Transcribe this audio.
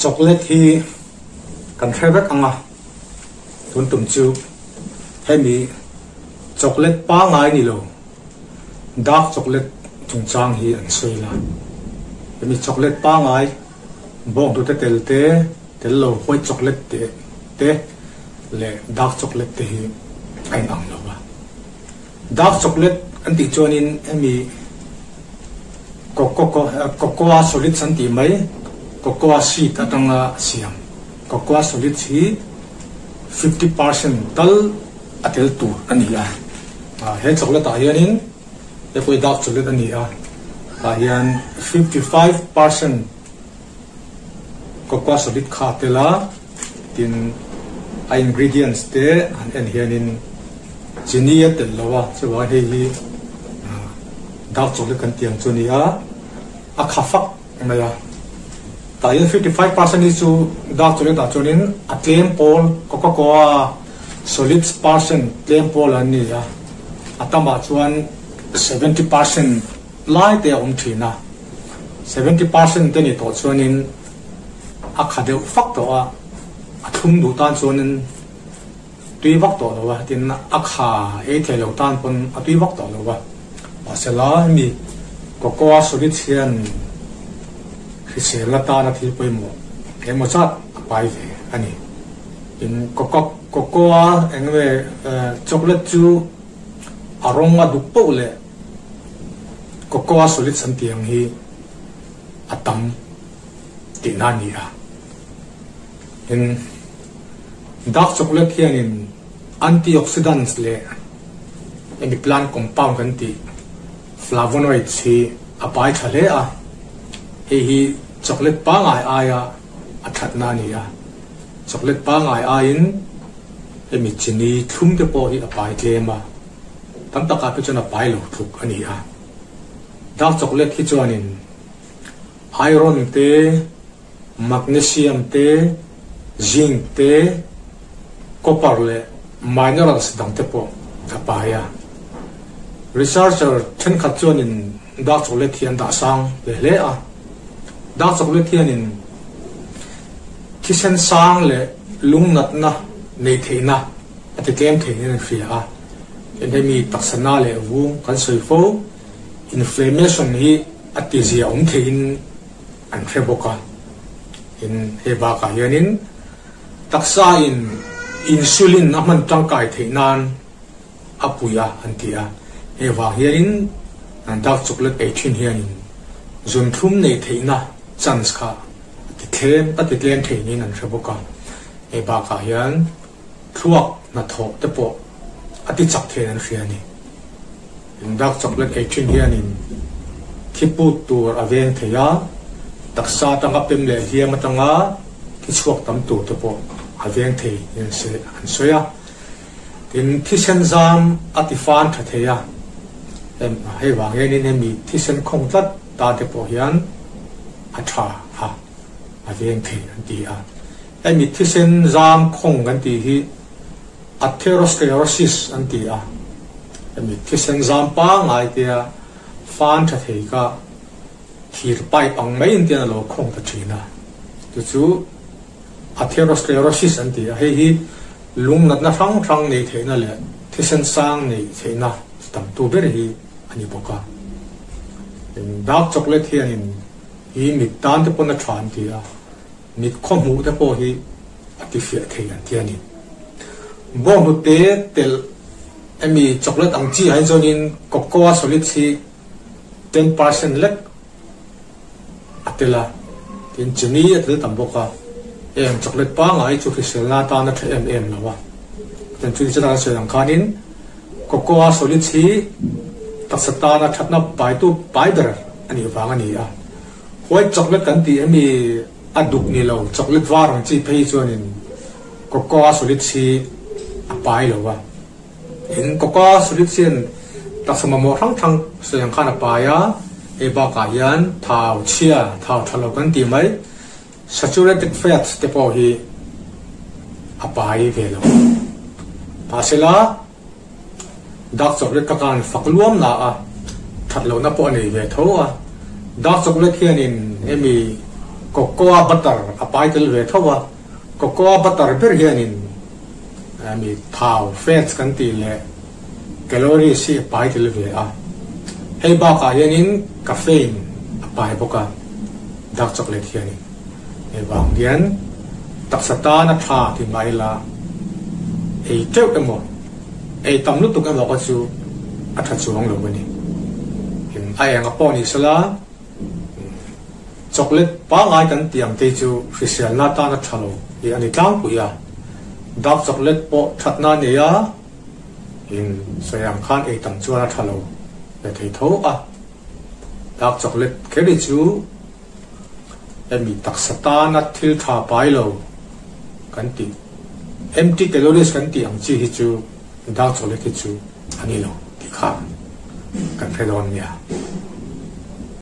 Chocolate hi kan hre vek ang a, tun tum chu hemi chocolate pangngai ni lo dark chocolate chungchang hi an sawi la. Hemi chocolate pangngai bawnghnute tel te, tel lo white chocolate te te leh dark chocolate te hi a inang lo a. Dark chocolate an tih chuanin hemi cocoa solids an tih mai, cocoa seed atanga siam cocoa solids hi 50% tal a tel tur a ni a. He chocolate ah hianin he pawh hi dark chocolate a ni a, tah hian 55% cocoa solid kha a tel a, tin a ingredients te han en hianin chini a telh lo a, chuvangin hei hi dark chocolate kan tih ang chu a ni a, a kha fak mai a, tah hian 55% hi chu dark chocolate ah chuanin a tlem pawl cocoa solids percent tlem pawl an ni a, a tamah chuan 70% lai te a awm thin a. 70% te ni tawh chuanin a kha deuh fak tawh a, a thlum duh tan chuanin tui vak tawh lo a, tin a kha ei thei lo tan pawn a tui vak tawh lo a. Mahsela hemi cocoa solids hian hriselna tana thil pawimawh engemaw zat a pai ve a ni. Tin cocoa eng nge chocolate chu a rawng a duk poh leh Cocoa solids an tih ang hi a tam tihna a ni a. Tin, dark chocolate hianin antioxidants leh hemi plant compound kan tih flavonoids hi a pai tha hle a, hei hi chocolate pangngai aia a thatna a ni a. Chocolate pangngai aiin hemi chini thlum te pawh hi a pai tlem a. Tam takah te chuan a pai lo tluk a ni a. Dark chocolate hi chuanin iron te, magnesium te, zinc te, copper leh minerals dang te pawh a pai a. Researcher thenkhat chuanin dark chocolate hi an dah sang ve hle a. Dark chocolate hianin thisen sang leh lungnatna nei theihna a ti tlem thei in an hria a, hemi taksa na leh vung kan sawi fo, inflammation hi a ti zia awm theiin an hre bawk a, in hei bakah hianin taksa in insulin a hman tangkai theih nan a pui a an ti a, hei vang hianin dark chocolate ei thin hianin zunthlum neih theihna chance kha a ti tlem a ti tlem thei niin an hre bawk a, hei bakah hian. Thluak hnathawh te pawh a ti chak thei an hria a ni. In dark chocolate ei thin hianin thi put tur a veng thei a, taksa atanga pem leh hliam atanga thi chhuak tam tur te pawh a veng thei niin an sawi a. Tin, thisen zam a ti fan tha thei a, hei vang hianin hemi thisen khawng tlat ta te pawh hian a tha a, a veng thei an ti a. Hemi thisen zam khawng kan tih hi atherosclerosis an ti a, hemi thisen zam pangngai tia fan tha thei kha thir pipe ang mai in tian a lo khawng ta thin a, chu chu atherosclerosis an ti a, hei hi lung natna hrang hrang nei theihna leh thisen sang nei theihna tamtu ber hi a ni bawk a. Dark chocolate hianin hi mit tan te pawn a tha an ti a. Mit khaw hmuh te pawh hi a ti fiah thei an ti a ni. Bawnghnute telh emi chocolate ang chi ah hi chuanin cocoa solids hi 10% lek a tel a, tin chini a tel tam bawk a, heng chocolate pangngai chu hriselna atan a tha em em lo a. Chuan chu chutah kan sawi ang khanin cocoa solids hi taksa tana thatna paitu pai ber a nih vang a ni a. White chocolate kan tih emi a duk ni lo, chocolate var ang chi phei chuanin cocoa solids hi a pai lo a. Tin, cocoa solids hian taksa mamawh hrang hrang sawi ang khan a pai a, hei bakah hian thau chhia, thau tha lo kan tih mai, saturated fats te pawh hi a pai ve lo. Mahsela, Dark chocolate ka khan fak luam na a, that lohna pawh a nei ve tho a. Dark chocolate hianin hemi Cocoa butter a pai tel ve tho a, cocoa butter ber hianin mi thau, fats kan tih leh calories hi a pai tel ve a. Hei bakah hianin caffeine a pai bawk a, dark chocolate hianin. Hei vang hian taksa tan a tha ti mai la, ei teuh emaw, ei tam lutuk emaw kha chu a tha chuang lo a ni. A enga pawh ni sela, Chocolate pangngai kan tih ang te chu hriselna atan a tha lo tih a ni tlangpui a, dark chocolate pawh thatna a nei a, in sawi ang khan ei tam chuan a tha lo ve thei tho a, dark chocolate kher hi chu hemi taksa tana thil tha pai lo kan tih, empty calories kan tih ang chi hi chu dark chocolate hi chu a ni lo tih kha kan hre dawn nia.